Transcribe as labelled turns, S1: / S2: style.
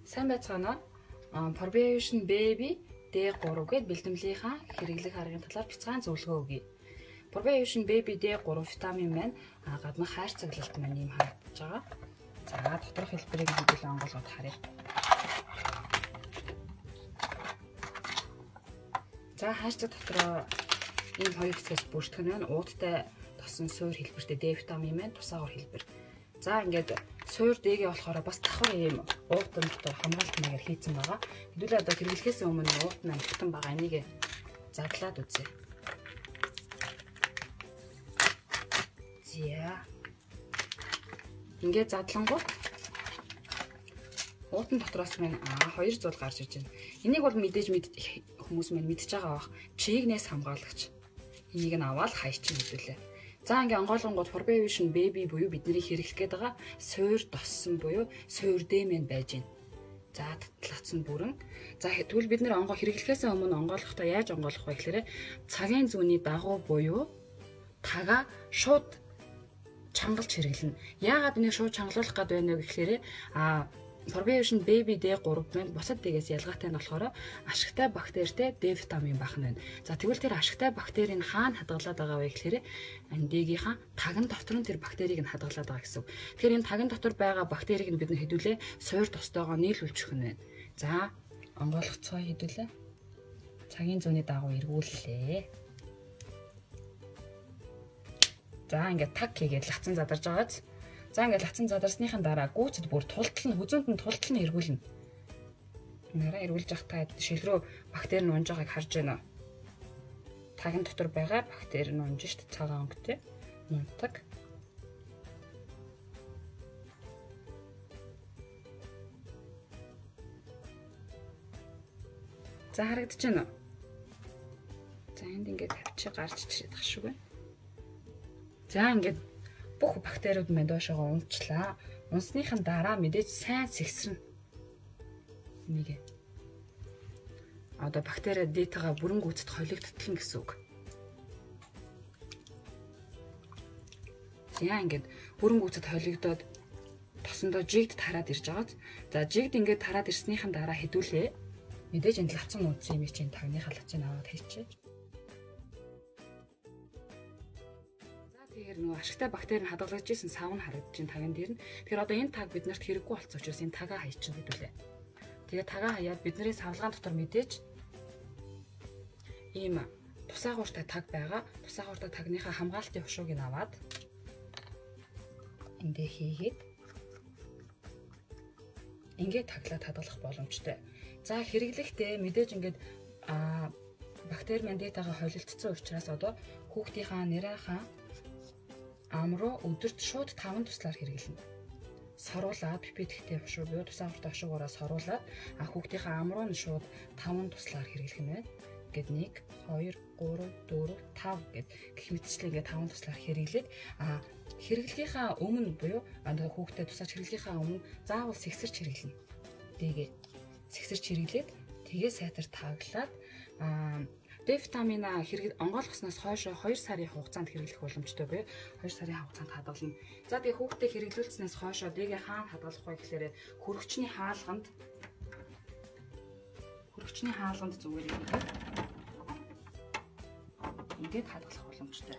S1: Сайн байцгаана уу? Probiotion Baby D3 гээд бэлтгэлийнхаа хэрэглэх аргын талаар бяцхан зөвлөгөө өгье. Probiotion Baby D3 витамин маань гадна хайрцаглалт маань ийм харагдаж байгаа. За, доторх хэлбэрийг хэдүүлээ онгойлгоод харъя. За, хайрцаг дотроо ийм хоёр хэсгээс бүртгэх нь байна. Уудтай тосон суур хэлбэртэй D витамин маань, тусаагур хэлбэр. За, ингээд суур D-гээ болохоор бас давхар ийм уутан дотор хамгаалт маягаар хийцэн байгаа. Хэдүүлээ одоо хэрэглэхээс өмнө уут нь амтан байгаа. Энийг задлаад үзье. За. Ингээд задлангууд уутан дотроос маань хоёр зүйл гарч ирж байна. Энийг бол мэдээж хүмүүс маань мэдж байгаа бах. Чигнээс хамгаалагч. Энийг нь аваад хайчин хэдүүлээ. За, ингээ онгойлгонгууд Probiotion Baby буюу бидний хэрэглэх гээд байгаа суур доссон буюу суур дэмэн байж байна. За, лац нь бүрэн. За, тэгвэл бид нэр онгоо хэрэглэхээс өмнө онгойлгохдоо яаж онгойлгох вэ гэхээр цагийн зүүнний дагуу буюу тага шууд чангалж хэрэглэнэ. Яагаад энийг шууд чангалуулах гээд байна вэ гэхээр Probiotion Baby D3 маань бусад D-гээс ялгаатай нь болохоор ашигтай бактеритэй D витамин байх нь байна. За, тэгвэл тэр ашигтай бактерийг хаана хадгалаад байгаа вэ гэхээр энэ D-гийнхаа таган дотор нь тэр бактерийг нь хадгалаад байгаа гэсэн үг. Тэгэхээр энэ таган дотор байгаа бактерийг нь бид нар хэдүүлээ суур тостойгоо нийлүүлчих нь байна. За, онгойлгоцгоо хэдүүлээ. Цагийн зүүнний дагуу эргүүллээ. За, ингээд таг хийгээд лацсан задарж байгааз. За, ингээд лацсан задарсныхаа дараа гүйцэд бүр тултал нь хүзүүнд нь тултал нь эргүүлнэ. Нараа эргүүлж явах та шил рүү бактери нь унж байгааг харж байна. Таган дотор байгаа бактери нь унж шít цагаан өнгөтэй нунтаг. За, харагдаж байна уу? За, энд ингээд тавьчих гарч ирээд тах шиг байна. За, ингээд бүх бактериуд маань доошоогоо унчлаа. Унсныхын дараа мэдээж сайн сэгсрэнэ. Энийг одоо бактери дэтагаа бүрэн гүйцэд холигдтолно гэсэн үг. За, ингээд бүрэн гүйцэд холигдоод тосондоо жигд тараад ирж байгааз. За, жигд ингээд тараад ирснийхэн дараа хэдүүлээ. Мэдээж энэ лацсан нууцсан юм чинь тагныхаа лацыг аваад хийчихье. Тэгэхээр нөгөө ашигтай бактери нь хадгалагдаж исэн сав нь харагдаж байна таган дээр нь. Тэгэхээр одоо энэ таг биднэрт хэрэггүй болсон учраас энэ тагаа хайчин хэдүүлээ. Тэгээ тагаа хаяад бидний савлгаан дотор мэдээж ийм тусаагууртай таг байгаа. Тусаагууртай тагныхаа хамгаалтын хушууг нь аваад эндээ хийгээд ингээд таглаад хадгалах боломжтой. За, хэрэглэхдээ мэдээж ингээд бактери маань дэтагаа холилдсон учраас одоо хүүхдийнхаа нэрийнхаа ам руу өдөрт шууд 5 туслаар хэрэглэнэ. Соруулаад пипеттэй хушуу буюу тусаагууртай хушуугаараа соруулаад хүүхдийнхээ ам руу нь шууд 5 туслаар хэрэглэх нь байна. Ингээд 1 2 3 4 5 гэд гэх мэтчлэн ингээд 5 туслаар хэрэглээд хэрэглэхийнхаа өмнө буюу хүүхдэд тусаач хэрэглэхийнхаа өмнө заавал сэгсэрч хэрэглэнэ. Тэгээ сэгсэрч хэрэглээд тэгээ сайтар таглаад Д витамина хэрэг онгойлгосноос хойш 2 сарын хугацаанд хэрэглэх боломжтой буюу 2 сарын хугацаанд хадгална. За, тэгээ хүүхдэд хэрэглүүлснээс хойшоо Д-гээ хаана хадгалах вэ гэхээр хөрөгчний хаалганд зүгээр ингээд хадгалах боломжтой.